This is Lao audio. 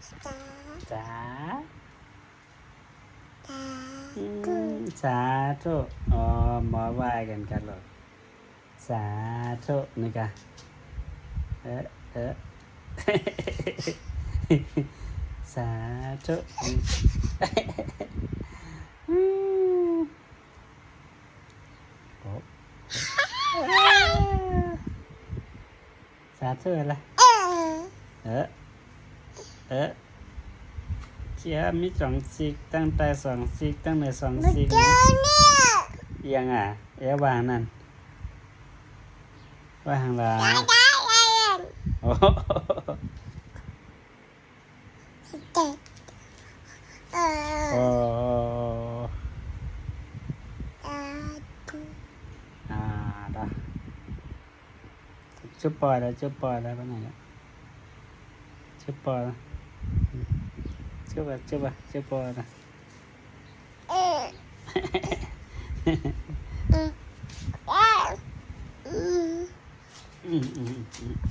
ສາ ສາ ອືມ ສາທຸ. ອໍ ໝໍໄຫວ້ກັນກະໂລດ. ສາທຸ ນີ້ກະ ເອີ ເອີ ສາທຸ. ອືມ ໂອ້ ສາທຸລະ. ເອີ ເອີ ເອີ ມີສອງຊີກ, ຕັ້ງໃຕ້ສອງຊີກ, ຕັ້ງເໜືອສອງຊີກ. ອີ່ຫຍັງອະ? ເອີ ວ່າຫັ້ນນັ້ນ ວ່າຫັ້ນລະ. ໂອ້ ໂອ້ ອາ ດາ ຈຸບປອຍລະ ຈຸບປອຍລະ ປານນັ້ນລະ ຈຸບປອຍລະ ຈຸບ ຈຸບ ຈຸບປອຍລະ. ອືມ ອືມ ອືມ.